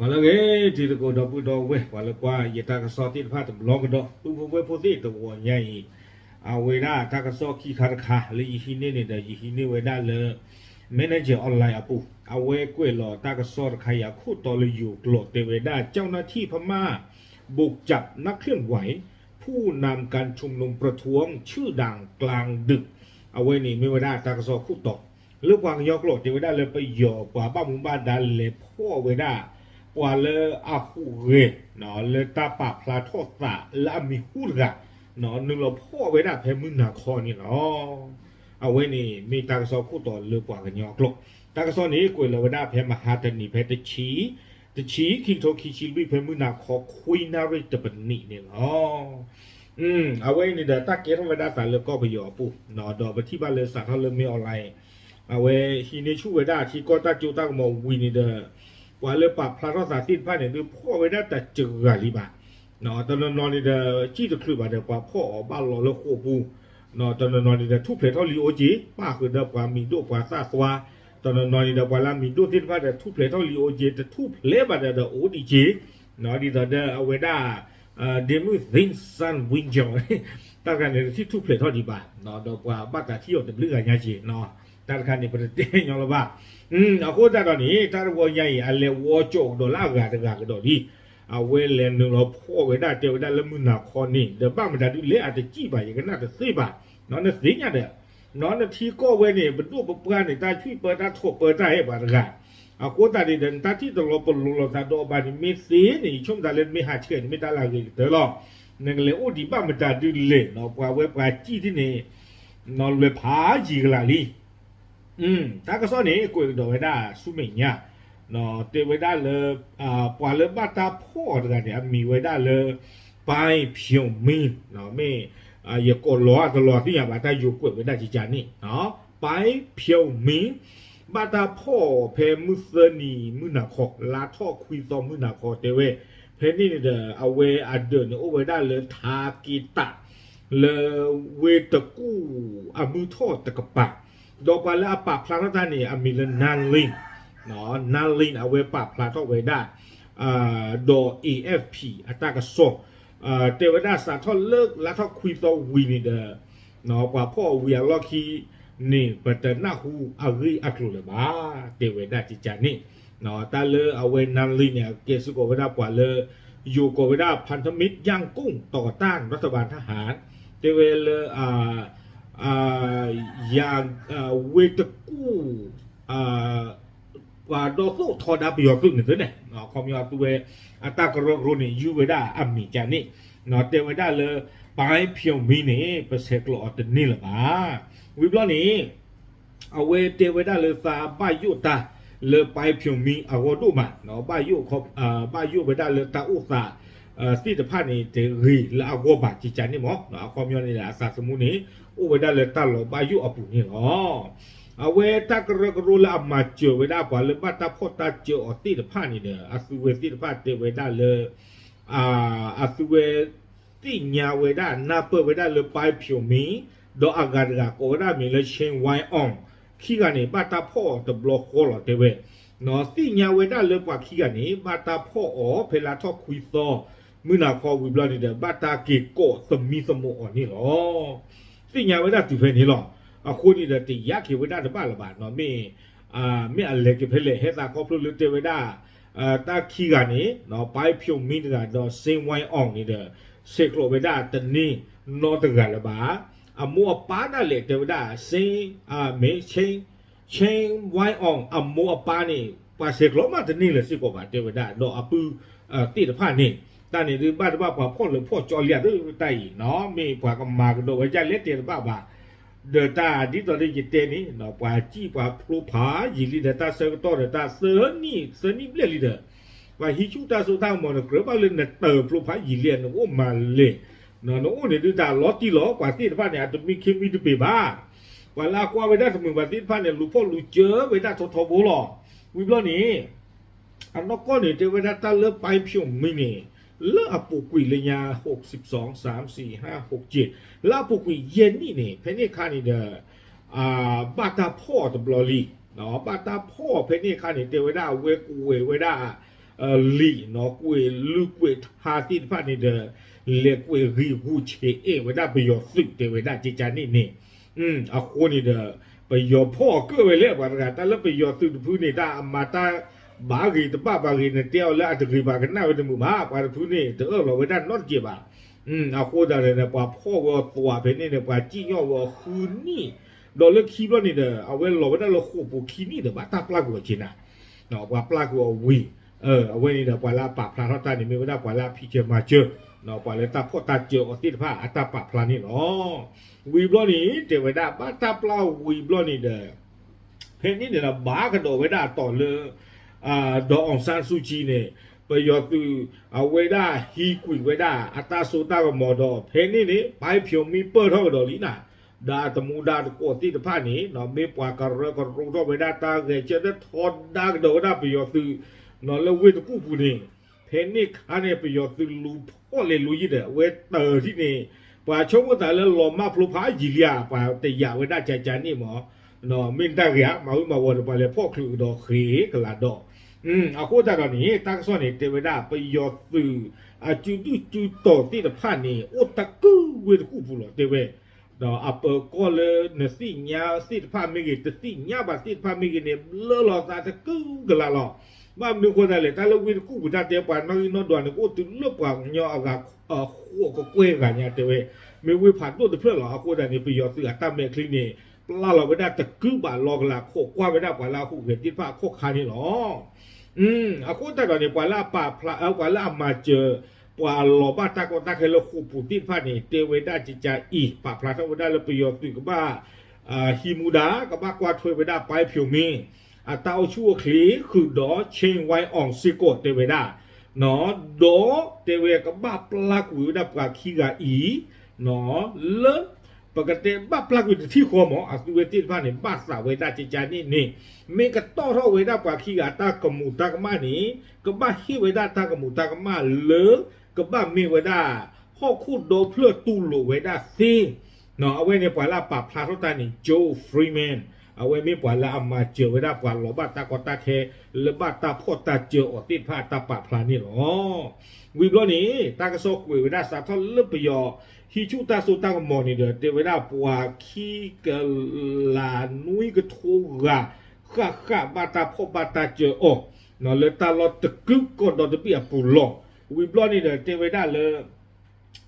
ပှၤလၢအဂ့ၤ တံၤသကိးဒီပုၢ်ဒီဝဲၢ် ပှၤလၢကွၢ်ယတၢ်ကစီၣ်သ့ၣ်တဖၣ်တဘျီကဒီး ပုၢ်ဖိဝဲၢ်ဖိသ့ၣ်တဂီၤညါအံၤ, အဝဲဒၣ်တၢ်ကစီၣ်ခံခါတခါ လၢယဟံးန့ၢ်န့ၣ်ဒီး ယဟံးန့ၢ်ဝဲဒၣ်လၢ Manager Online အပူၤ, အဝဲကွဲးလီၤတၢ်ကစီၣ်တခါအံၤအခိၣ်တီလၢယိၤကျိာ် တဲဝဲဒၣ် เจ้าหน้าที่พม่าบุกจับนักเคลื่อนไหว ผู้นำการชุมนุมประท้วงชื่อดังกลางดึก အဝဲန့ၣ်မ့ၢ်ဝဲဒၣ်တၢ်ကစီၣ်ခိၣ်တီ လၢပှၤကညီကျိာ်တဲဝဲဒၣ်လၢပယီၤပှၤဘၣ်မူဘၣ်ဒါလဲၤဖီၣ်ဝဲဒၣ် ပှၤလၢအဟူးဂဲၤ လၢတၢ်ပာ်ဖျါထီၣ်သးလၢအမံၤဟူတဂၤ နုာ်လီၤဖီၣ်ဝဲဒၣ်ဖဲမုၢ်နၤခီန့ၣ်လီၤ. အဝဲန့ၣ်မ့ၢ်တၢ်ကစီၣ်ခိၣ်တီလၢပှၤကညီကျိာ်, တၢ်ကစီၣ်န့ၣ်ကွဲးလီၤဝဲဒၣ်ဖဲမဟါတနံၤဖဲတဆံ တဆံ ခံကထိခံဆံလွံၢ် ဖဲမုၢ်နၤခီခွံနၣ်ရံၣ်တပနံးန့ၣ်လီၤ. အဝဲအံၤန့ၣ်ဒီးတၢ်ကဲထီၣ်ဝဲဒၣ်သးလၢကီၢ်ပယီၤအပူၤ, ဒီးပထံၣ်ဘၣ်လၢစးထီၣ်လၢမ့ၢ် online အဝဲဟံးန့ၢ်ဆူၣ်ဝဲဒၣ်ထံကီၢ်တၢ်စိတၢ်ကမီၤဝံၤန့ၣ်ဒီး ပှၤလၢပာ်ဖျါထီၣ်သးသ့ၣ်တဖၣ်န့ၣ် ဒုးဖီၣ်ဝဲဒၣ်တစှၤဂၤလံဘၣ်. တနီၤနီၤန့ၣ်ဒီး စံၣ်တချုးဘၣ်ဒီး ပှၤဖီၣ်အီၤဘၣ်လီၤလၢဃိာ်ပူၤ, တနီၤနီၤန့ၣ်ဒီး ထူၣ်ဖျဲးထီၣ်လံအိၣ်က့ၤ ပၣ်ဃုာ်ဒီးပှၤမံၤဒိၣ်ပှၤသၣ်သွါ, တနီၤနီၤန့ၣ်ဒီး ပှၤလၢမံၤဒိၣ်သ့ၣ်တဖၣ်ဒီး ထူၣ်ဖျဲးထီၣ်လံအိၣ်က့ၤ တထူၣ်ဖျဲးဘၣ်ဒီး ဒီးအိၣ်ဒံးက့ၤ, ဒ်သိးဒီးအဝဲဒၣ် ဒ့မုၣ် သ့ၣ်စၣ် ဝံကၠီ တၢ်တခါန့ၣ် တထံၣ်ထူၣ်ဖျဲးထီၣ်ဒံးဘၣ်, ဒီးပှၤဘၣ်သးထံၣ်အီၤတဘျုးဂၤညါက့ၤ, တၢ်တခါန့ၣ် ပတတဲညီလၢၤဘၣ်. အဃိသတးဒီးန့ၣ် တၢ်တဝီညါအံၤ အလဲၤဝီကၠီၣ်ကဒီးလၢအဂၤတဂၤကဒီးလံ, အဝဲလဲၤနုာ်လီၤဖီၣ်ဝဲဒၣ်တဲဝဲဒၣ်လၢမုၢ်နၤခီန့ၣ် ဒီးဘၣ်မတၤဒုးလဲၣ်အတစံၣ်ဘၣ် ယကနၣ်တသ့ဘၣ်, နသ့ၣ်ညါဒီး နထံကီၢ်ဝဲန့ၣ် ပဒိၣ်ပပှၢ်န့ၣ် တၢ်ဆွံၣ်ပၢတၢ်ထိးပၢတၢ်အဲၣ်ပှၤတဂၤ, အဃိသတးန့ၣ်ဒီး နတၢ်ထံၣ်တလီၤပလိာ်လိာ်သးဒီးဘၣ်န့ၣ် မ့ၢ်သ့န့ၣ် ယဆိကမိၣ်သးလၢနမ့ၢ်ဟးဆှဲးန့ၣ် မ့ၢ်တၢ်လၢအဂ့ၤကတၢၢ်လီၤ. နကလဲၤအိၣ်ဒံးဘၣ်မတၤဒုးလဲၣ် ပှၤဝဲပှၤစံၣ်ထံၣ်န့ၣ် နလွဲဖးယံၤကလာ်လံ. တၢ်ကစီၣ်န့ၣ် ကွဲးကဒီးဝဲဒၣ်ဆူမဲာ်ညါ, တဲဝဲဒၣ်လၢ ပှၤလၢဘၣ်တၢ်ဖီၣ်အီၤတဂၤန့ၣ် အမံၤဝဲဒၣ်လၢ ပၢ်ဖျိးမံ, မ့ၢ် ယကိးလီၤအတလီၤသ့ၣ်ညါဘၣ် တၢ်ယိၤကွဲးဝဲဒၣ်ကကန့ၣ်, ပၢ်ဖျိးမံ ဘၣ်တၢ်ဖီၣ်အီၤဖဲမုၢ်သၢနံၤမုၢ်နၤခီ လါထီၣ်ခွံသီမုၢ်နၤခီတဲဝဲ, ဖဲန့ၣ်န့ၣ်ဒီး အဝဲအဒၢးန့ၣ်အိၣ်ဝဲဒၣ်လၢထးက့တး လၢဝ့ၢ်တကူၣ်အမုၢ်ထီၣ်တကပၤ, ဒီးပှၤလၢအပာ်ဖျါထီၣ်တၢ်န့ၣ် အမံၤလၢ နါလ့ၣ်, နါလ့ၣ် အဝဲပာ်ဖျါထီၣ်ဝဲဒၣ် ဒီး A F P အတၢ်ကစီၣ် တဲဝဲဒၣ်စးထီၣ်လၢလါထီၣ်ခွံသီဝံၤန့ၣ်ဒီး ပှၤဖီၣ်အီၤဝံၤအလီၢ်ခံန့ၣ် ပတနၢ်ဟူအဂ့ၢ်အကျိၤလၢၤဘၣ် တဲဝဲဒၣ်ကကန့ၣ်, တၢ်လၢအဝဲ နါလ့ၣ် န့ၣ် အကဲစ့ၢ်ကီးဝဲဒၣ်ပှၤလၢ ယိၤကိးဝဲဒၣ် พันธมิตรย่างกุ้ง ต่อต้านรัฐบาลทหาร တဲဝဲလၢ ယၤ ဝ့ၢ်တကူၣ် ပှၤဒီသိၣ်ထီဒါပယီၤသုးန့ၣ်သ့န့ၣ် အခီပညီအသုဝဲ အတၢ်ကရၢကရိန့ၣ် ယုၢ်ဝဲဒၣ်အမံၤကန့ၣ် တဲဝဲဒၣ်လၢ ပၢ်ဖျိးမံန့ၣ် ပဆဲးကျိးအီၤတန့ၢ်လၢၤဘၣ်. ဝံၤဘျီန့ၣ် အဝဲတဲဝဲဒၣ်လၢသးဘၣ်ယိၣ်တၢ်လၢ ပၢ်ဖျိးမံ အဂီၢ်ဒိၣ်မး, ဘၣ်ယိၣ် ဘၣ်ယိၣ်ဝဲဒၣ်လၢတၢ်အိၣ်သး သ့ၣ်တဖၣ်န့ၣ် တဂ့ၤလၢအဂီၢ်ဘၣ်ကကန့ၣ်မ့ၢ် အခီပညီန့ၣ် အသးသမူန့ၣ် အိၣ်ဝဲဒၣ်လၢတၢ်လီၤဘၣ်ယိၣ်အပူၤန့ၣ်လီၤ. အဝဲတၢ်ကရၢကရိလၢအမၤစၢၤဝဲဒၣ်ပှၤလၢဘၣ်တၢ်ဖီၣ်တၢ်စၢအီၤသ့ၣ်တဖၣ်န့ၣ်ဒီး အသုဝဲသ့ၣ်တဖၣ်တဲဝဲဒၣ်လၢ အသုဝဲ သ့ၣ်ညါဝဲဒၣ်နၢ်ပၢၢ်ဝဲဒၣ်လၢ ပၢ်ဖျိးမံ ဒီးအဂၤတဂၤကိးဝဲဒၣ်မံၤလၢ Chain Wai Aung ခံဂၤန့ၣ် ဘၣ်တၢ်ဖီၣ်အီၤတဘျီဃီလီၤတဲဝဲ, သ့ၣ်ညါဝဲဒၣ်လၢပှၤခံဂၤန့ၣ် ဘၣ်တၢ်ဖီၣ်အီၤဖဲလါထီၣ်ခွံသီ မုၢ်နၤခီဝံၤဘျီန့ၣ်ဒီး ဘၣ်တၢ်က့ၤကိးသမံသမိးအီၤန့ၣ်လီၤ. သ့ၣ်ညါဝဲဒၣ်တုၤဖဲန့ၣ်လီၤ. အဃိန့ၣ်ဒီး တယာ်က့ၤဝဲဒၣ်တဘၣ်လၢၤဘၣ်နီၤ မ့ၢ် မ့ၢ်အလဲၤက့ၤဖဲလဲၣ် ဟဲသးခီဖျိလၢတဲဝဲဒၣ် တၢ်ခံဂၤန့ၣ် ပၢ်ဖျိးမံတဂၤဒီး Chain Wai Aung န့ၣ်ဒီး ဆဲးကျိးဝဲဒၣ်တန့ၢ်နီတဂၤလၢၤဘၣ်. အမိၢ်အပၢ်ဒၣ်လဲာ်တဲဝဲဒၣ် Chain မ့ၢ် Chain Chain Wai Aung အမိၢ်အပၢ်န့ၣ် ပှၤဆဲးကျိးမးတန့ၢ်လၢၤစ့ၢ်ကီးဘၣ်တဲဝဲဒၣ် ဒီးအပုၢ်သ့ၣ်တဖၣ်န့ၣ် တၢ်န့ၣ်ဒုးဘၣ်တဘၣ်ပှၤဖီၣ်လၢဖီၣ်ကၠီလံဧါတၢ်အံၤနီၤ မ့ၢ်ပှၤကမၤကဒီးဝဲဒ်လဲၣ်တဲတဘၣ်ဘၣ်. ဒီးတၢ်ဒ်သိးဒီးယတဲန့ၣ် ပှၤစံၣ်ပှၤဖျိဖးယံာ်လံဒီး တၢ်ဆၢကတီၢ်ဒီးတၢ်သၢနံၣ်သၢနံၣ်ဘျဲၣ်လံဒီး ပှၤဟံးဆူၣ်တၢ်စိတၢ်ကမီၤန့ၣ် ကြၢးဘၣ်လၢနတၢ်ဖျိဖးယံာ်လံ နအိၣ်မၤလဲၣ် နအိၣ်န့ၣ်ဒုးတၢ်လီၤတံၢ်လီၤ ပှၤသ့ၣ်တဖၣ်န့ၣ် အတမံခ့မံတပ့ၤဘၣ်. ပှၤလၢအကွၢ်ဝဲဒၣ်တမုာ်ပှၤသ့ၣ်တဖၣ်န့ၣ် လူၤဖီၣ်လူၤစၢၤဝဲဒၣ်ထီထီဘိလီၤ. ဝံၤဘျီန့ၣ် အနီၢ်ကီၢ်န့ၣ် တဲဝဲဒၣ်တၢ်လၢ ပၢ်ဖျိးမံန့ၣ် လၢအပူၤကွံာ်လၢညါ ဟိးစံးစံး ဟိးစံး ဟိးစံး လၢအပူၤကွံာ်ယဲၢ်နံၣ်န့ၣ် ဖဲန့ၣ်အခါန့ၣ်ဒီး ဘၣ်တၢ်ဖီၣ်အီၤတဘျီလံ. ဘၣ်တၢ်ဖီၣ်အီၤဖဲန့ၣ်အခါန့ၣ် တဲဝဲဒၣ်အဝဲကွဲးဝဲဒၣ် လံာ်နီၤ ကွဲးလုၢ်ကွဲးထါသ့ၣ်တဖၣ်န့ၣ်ဒီး လဲၤကွဲးဂံၢ်ဂူာ်ဆဲးအဲၣ်ဝဲဒၣ်ပယီၤသုးတဲဝဲဒၣ်ကကန့ၣ်န့ၣ်, အဃိန့ၣ်ဒီး ပယီၤဖီၣ်အကၢၣ်ဝဲလဲၣ် ပှၤတဂၤ တၢ်လၢပယီၤသုးတဖုန့ၣ် တၢ်အမၤတၢ်ဘၣ်ဂ့ၤတဘၣ်ဘၣ်ဂ့ၤ နတဲအီၤလၢအတဂ့ၤဘၣ်ကနၣ်ဝဲတမုာ်ဘၣ် ပှၤတဖုန့ၣ် တအၢၣ်လီၤဝဲဒၣ်နီတကဲးဘၣ်. အဃိသတးန့ၣ် ပှၤဖီၣ်ဝဲအသွးဖဲန့ၣ်န့ၣ် ပှၤစံၣ်ညီၣ်ဝဲအဃုနံၣ်, ဒီးလၢခံဘျီန့ၣ်ဒီး အဝဲလီၤဝဲဒၣ်လၢဃိာ်ပူၤခံနံၣ်ဒီး ဘၣ်တၢ်ပျၢ်ကွံာ်အီၤက့ၤနၤ ပှၤပျၢ်ကွံာ်အီၤဝံၤ, အဝဲန့ၣ်ဒီး ပှၤလၢအပာ်ဖျါထီၣ်တၢ်န့ၣ် မ့ၢ်ဝဲဒၣ်ပှၤလၢအဖံးစၢၤမၤစၢၤ, ပှၤလၢတၢ်ဖီၣ်တၢ်စၢၤအီၤသ့ၣ်တဖၣ်အတၢ်ပာ်ဖျါန့ၣ်လီၤ. ဝံၤဘျီန့ၣ် တဲဝဲဒၣ် ဘၣ်တၢ်ပျၢ်ဝံၤဘျီန့ၣ်ဒီး ဖဲန့ၣ်န့ၣ်ဒီး ဘၣ်ကဒီးဝဲဒၣ်အတီၤလၢ ဒီး အောင်ဆန်းစုကြည် န့ၣ် ပယီၤသုး အဝဲဒၣ်ဟံးကွံာ်ဝဲဒၣ် အတၢ်စိတၢ်ကမီၤဒီး ဖဲန့ၣ်န့ၣ် ပၢ်ဖျိးမံပၢၢ်ထီၣ်ကဒီးလံနၤ, ဒီးအတမူဒါတကိးသ့ၣ်တဖၣ်န့ၣ် မ့ၢ်ပှၤကရၢကရိထီၣ်ဝဲဒၣ်တၢ်ဂဲၤဆၢထၢၣ်ထီဒါကဒီးဝဲဒၣ်ပယီၤသုး လၢဝ့ၢ်တကူၣ်ပူၤန့ၣ်, ဖဲန့ၣ်ခါန့ၣ် ပယီၤသုးလူၤဖီၣ်လဲၤလူၤယံၤဒီး အဝဲတၢ်ထံၣ်န့ၣ် ပှၤဆိကမိၣ်သးလၢလီၤမၢ်ဖျိဖးယံာ်လံဧါ, ပှၤတယာ်ဝဲဒၣ်ကကန့ၣ်မး, မ့ၢ်တၢ်ဂ့ၤဧါ, မၤဝံၤမၤဝီၤဒီး ပှၤလဲၤဖီၣ်ချုးကဒီးဃ့ကလာ်ဒီး, အဃိသတးဒီးန့ၣ် တၢ်ကစီၣ်န့ၣ် တဲဝဲဒၣ် ပယီၤသုးအစုဒုၣ်စုတီၤသ့ၣ်တဖၣ်န့ၣ် အိၣ်တကုၢ်ဝ့ၢ်တကူၣ်ပူၤလီၤ တဲဝဲ ဒီးအပၢၤကီၢ်လၢနသ့ၣ်ညါသ့ၣ်တဖၣ်မ့ၢ်ဂ့ၤ တသ့ၣ်ညါဘၣ်သ့ၣ်တဖၣ်မ့ၢ်ဂ့ၤန့ၣ် ဘျၢလီၤသးတကုၢ်ကလာ်လီၤ. ဘၣ်မနုၤအဃိသတးလဲၣ် တၢ်လၢဝ့ၢ်တကူၣ်ပူၤတၢ်တဲပှၤနီၣ်ဂံၢ်နီၣ်ဒွးန့ၣ် ကအိၣ်တုၤလၢပှၤကညီအဂၤဃိးကကွဲၢ်ဂၤညါတဲဝဲ, မ့ၢ်ဝ့ၢ်ဖးဒိၣ်တဖျၢၣ်လီၤ. အဃိသတးန့ၣ် ပယီၤသုးအတၢ်မဲာ်ချံန့ၣ် ပျၢ်လီၤဝဲဒၣ်တကုၢ်ဘၣ်လီၤကလာ် ခိးကွၢ်ဝဲဒၣ်ပှၤလၢအဟူးဂဲၤသ့ၣ်တဖၣ်အခီၣ်ခါန့ၣ်လီၤ. အဃိသတးဒီးန့ၣ် ပှၤလၢအပာ်ဖျါ ပှၤလၢအမၤစၢၤ ပှၤလီၤဘၣ်တၢ်ကီတၢ်ခဲလၢဃိာ်ပူၤသ့ၣ်တဖၣ်န့ၣ် တဲဝဲဒၣ်ကကအံၤ ပာ်ဖျါထီၣ်ဝဲဒၣ်လၢပယီၤသုးကဘၣ် ဟံးမူဒါ ကဘၣ်ကွၢ်ထွဲဝဲဒၣ် ပၢ်ဖျိးမံ အတၢ်အိၣ်ဆူၣ်အိၣ်ချ့ ဃုာ်ဒီး Chang Wai Ong စ့ၢ်ကီးတဲဝဲဒၣ်, ဒီးတဲဝဲကဘၣ်ပျၢ်ကွံာ်ဝဲဒၣ်ပှၤခံဂၤအံၤ လၢ ပကတဲဘၣ်ပျၢ်ကွံာ်တထံၣ်ဃီမး အသုဝဲသ့ၣ်တဖၣ်န့ၣ် ဘၣ်သးဝဲဒၣ်ကကန့ၣ်န့ၣ်, မ့ၢ်ကတီၢ်ထီၣ်ဝဲဒၣ်ပှၤခံဂၤအတၢ်ကမူၤတၢ်ကမၣ်န့ၣ် ကဘၣ်ဟ့ၣ်ဝဲဒၣ်တၢ်ကမူၤတၢ်ကမၣ်လၢ ကဘၣ်မ့ၢ်ဝဲဒၣ် ဟီၣ်ခိၣ်ဒီဖျၢၣ်တူၢ်လိာ်ဝဲဒၣ်သ့ အဝဲန့ၣ်ပှၤလၢအပာ်ဖျါထီၣ်တၢ်န့ၣ် Joe Freeman အဝဲမ့ၢ်ပှၤလၢအမၤစၢၤဝဲဒၣ်ပှၤလီၤဘၣ်တၢ်ကီတၢ်ခဲ လၢဘၣ်တၢ်ဖီၣ်တၢ်စၢၤအီၤသ့ၣ်တဖၣ်အတၢ်ပာ်ဖျါန့ၣ်လီၤ. ဝံၤဘျီန့ၣ် တၢ်ကစီၣ်ကွဲးဝဲဒၣ်စးထီၣ်လၢပယီၤ ဟံးဆူၣ်တၢ်စိတၢ်ကမီၤန့ၣ်ဒီး တဲဝဲဒၣ်ပှၤခံကလးနွံကထိဂၤ ဃၣ်ဃၣ်ဘၣ်တၢ်ဖီၣ်ဘၣ်တၢ်စၢၤအီၤ လၢတၢ်လီၢ်တကုးကီၢ်ဒီတဘ့ၣ်အပူၤလီၤ. ဝံၤဘျီန့ၣ်ဒီး တဲဝဲဒၣ်လၢ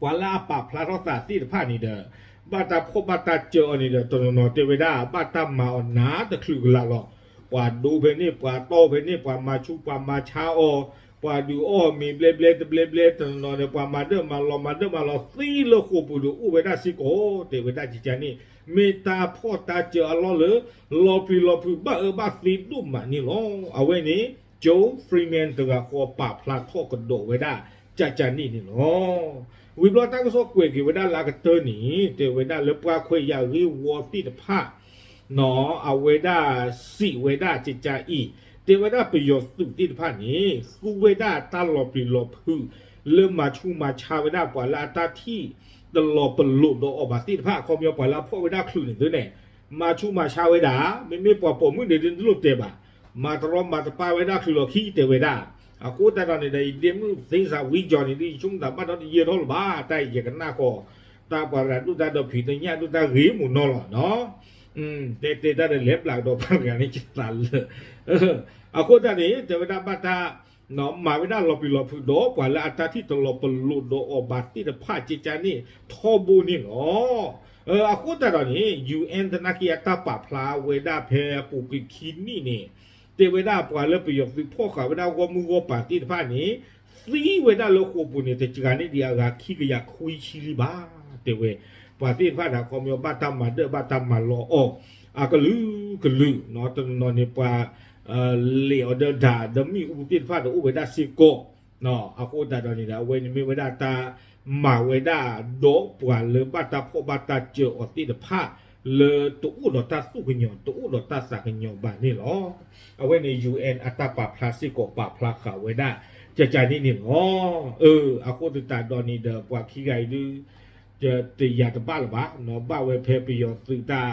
ပှၤလၢအပာ်ဖျါထီၣ်သးသ့ၣ်တဖၣ်န့ၣ်ဒီး ဘၣ်တၢ်ဖီၣ်ဘၣ်တၢ်စၢၤအီၤန့ၣ်ဒီး တနီၤနီၤတဲဝဲဒၣ် ဘၣ်တၢ်မၤအီၤနးတချုးကလာ်လီၤ. ပှၤဒိဖဲန့ၣ် ပှၤတီၢ်ဖဲန့ၣ် ပှၤမၤဆူၣ်ပှၤမၤဆါအီၤ, ပှၤဒုးအီၣ်မ့ၤဘျဲဘျဲတဘျဲဘျဲ တနီၤနီၤန့ၣ် ပှၤမၤဒၢမၤလီၤ မၤဒၢမၤလီၤသ့လၢဃိာ်ပူၤဒီး အိၣ်ဝဲဒၣ်စ့ၢ်ကီး တဲဝဲဒၣ်ကကန့ၣ် မ့ၢ်တၢ်ဖီၣ်တၢ်စၢၤအလီၢ်လၢ လီၤပျံၤလီၤဖုးဘၣ်အၢဘၣ်သီဒိၣ်မးန့ၣ်လီၤ. အဝဲန့ၣ် Joe Freeman တဂၤဃီပာ်ဖျါထီၣ်ကဒီးဝဲဒၣ် ကကန့ၣ်န့ၣ်လီၤ. ဝံၤဘျီတၢ်ကစီၣ် ကွဲးက့ၤဝဲဒၣ်လၢအကတၢၢ်န့ၣ် တဲဝဲဒၣ်လၢပှၤခွဲးယာ်ဂ့ၢ်ဝီသ့ၣ်တဖၣ် အဝဲဒၣ်စံးဝဲဒၣ်ကကအံၤ တဲဝဲဒၣ်ပယီၤသုးသ့ၣ်တဖၣ်န့ၣ် သူဝဲဒၣ်တၢ်လီၤပျံၤလီၤဖုး လၢမၤဆူၣ်မၤဆါဝဲဒၣ်ပှၤလၢအတၢ်ထံၣ်တလီၤပလိာ်ဒီးအီၤဘၣ်သ့ၣ်တဖၣ် အခီပညီပှၤလၢအဖီၣ်ဝဲဒၣ်ချုးန့ၣ်သုန့ၣ် မၤဆူၣ်မၤဆါဝဲဒၣ် မ့မ့ၢ်ပှၤပိာ်မုၣ်န့ၣ်ဒ်တလိၣ်တဲဘၣ် မၤတရီမၤတပါဝဲဒၣ်ချုးလီၤခံတဲဝဲဒၣ် အဃိသတးဒီးန့ၣ်ဒီး ယဒ့မုၣ်သ့စးဝံကီၤန့ၣ်ဒ် ယဆိကမိၣ်သးဘၣ်ဒီးတယဲၢ်ထီၣ်လၢၤဘၣ် တၢ်အံၤယကနၣ်ဃီၤ တၢ်ပှၤတဂၤဒိၣ်တၢ်ဒီးဖံးတညၣ်ဒိၣ်တၢ်ဂ့ၤမုၢ်နီၢ်လီၤနီၤ တဲတဲတၢ်ဒီးလဲၤပျးကဒီးပှၤတဂၤန့ၣ်ယသးလၢာ် အဃိသတးန့ၣ် တဲဝဲဒၣ်ဘၣ်တၢ် မၤဝဲဒၣ်လီၤပျံၤလီၤဖုးဒီးပှၤလၢအတၢ်ထံၣ်တလီၤပလိာ်ဒီးအီၤဘၣ်သ့ၣ်တဖၣ်ကကန့ၣ်ထီဘိန့ၣ်လီၤ. အဃိသတးဒီးန့ၣ် UN သနာ်က့အတၢ်ပာ်ဖျါဝဲဒၣ်ဖဲအပူၤကွံာ်ခံနံၣ်န့ၣ် တဲဝဲဒၣ်ပှၤလၢပယီၤသုးဖီၣ်ဃာ်ဝဲဒၣ်ဂီၢ်မုၢ်ဂီၢ်ပၤသ့ၣ်တဖၣ်န့ၣ် သံဝဲဒၣ်လၢဃိာ်ပူၤန့ၣ် တစှၤန့ၢ်ဒံးအဂၤခံကယၤခွံဆံလံဘၣ် တဲဝဲ ပှၤသ့ၣ်တဖၣ်န့ၣ် အခီပညီဘၣ်တၢ်မၤဒၢၣ်ဘၣ်တၢ်မၤလီၤအီၤ အကလုာ်ကလုာ် တနီၤနီၤန့ၣ်ပှၤ လဲၤအီၤဒီးဒၣ်ဒီးမ့ၣ်အူသ့ၣ်တဖၣ်ဒီးအိၣ်ဝဲဒၣ်စ့ၢ်ကီး အဃိသတးဒီးန့ၣ်ဒီး အဝဲန့ၣ်မ့ၢ်ဝဲဒၣ်တၢ်မၤဝဲဒၣ်ဒီးပှၤလၢဘၣ်တၢ်ဖီၣ်ဘၣ်တၢ်စၢၤအီၤသ့ၣ်တဖၣ် လၢတအိၣ်ဒီးတၢ်သူၣ်ကညီၤ တအိၣ်ဒီးတၢ်သးကညီၤဘၣ်န့ၣ်လီၤ. အဝဲန့ၣ် UN အတၢ်ပာ်ဖျါစ့ၢ်ကီးပာ်ဖျါဃာ်ဝဲဒၣ် ကကန့ၣ်န့ၣ်လီၤ. အဃိသတးဒီးန့ၣ်ဒီး ပှၤခံဂၤအံၤဒုး တယၤတဘၣ်လၢၤဘၣ် ဘၣ်ဝဲဖဲပယီၤသုးတၢ်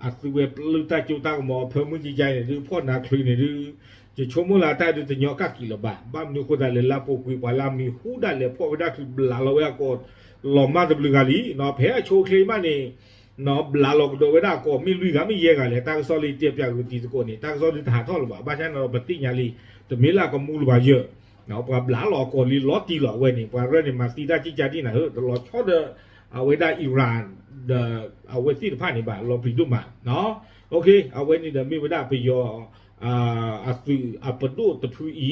အသုဝဲပျုၢ်တၢ်ကၠိတၢ်ကမီၤအဖၢမုၢ်ကကန့ၣ်ဒုး ဖီၣ်နၤချုးန့ၣ်ဒုး ယဆိကမိၣ်လၢတၢ်ဒုးတညီကၣ်ကံာ်လၢၤဘၣ်. ဘၣ်မနုၤအဃိသတးလဲၣ် လၢအပူၤကွံာ် ပှၤလၢအမံၤဟူဒၣ်လဲာ်ဖီၣ်ဝဲဒၣ်ချုးဘျးလီၤဝဲအကိာ် လီၤမၢ်တဘျုးဂၤလံ. ဖဲအဆိအချ့မးန့ၣ် ဘျးလီၤကဒီးဝဲဒၣ်အကိာ် မ့ၢ်လွံၢ်ဂၤမ့ၢ်ယဲၢ်ဂၤလဲၣ်. တၢ်ကစီၣ်လၢတဲပၠးဂုာ်တံၤသကိးန့ၣ် တၢ်ကစီၣ်ဒုးတဟးထီၣ်လၢၤဘၣ်. ဘၣ်ဆၣ်န့ၣ်ဒီးပသ့ၣ်ညါလံ တမ့ၢ်လၢအကမူလၢၤဘၣ်ယဲၢ် ပှၤဘျးလီၤအကိာ်လံလီၤတံၢ်လီၤ. အဝဲန့ၣ် ပှၤရၢၢ်န့ၣ် မၤသံတၢ်ကံၢ်ကၢ်ဒ်နၤဧၢ, တလီၤဆီဒီး အဝဲဒၣ် Iran ဒီးအဝဲသ့ၣ်တဖၣ်န့ၣ်ဘၣ် လီၤပျံၤဒိၣ်မး. အဝဲန့ၣ်ဒီးမ့ၢ်ဝဲဒၣ်ပယီၤ အသုးအပဒိၣ်တဖုအံၤ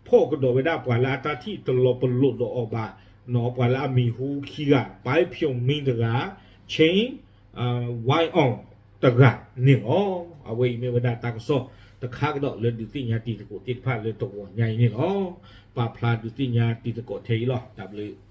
ဖီၣ်ကဒီးဝဲဒၣ်ပှၤလၢအတၢ်ထံၣ်တလီၤပလိာ်ဒီးအီၤဘၣ် ပှၤလၢအမံၤဟူခံဂၤ Bai Pyeongming တဂၤ Chen Wai Aung တဂၤန့ၣ်လီၤ. အဝဲအံၤမ့ၢ်ဝဲဒၣ်တၢ်ကစီၣ်တခါကဒီးလၢဒုးသ့ၣ်ညါတံၤသကိးသ့ၣ်တဖၣ်လၢတဂီၤညါအံၤန့ၣ်လီၤ. ပာ်ဖျါဒုးသ့ၣ်ညါတံၤသကိးထဲအံၤလီၤ. တၢ်ဘျုး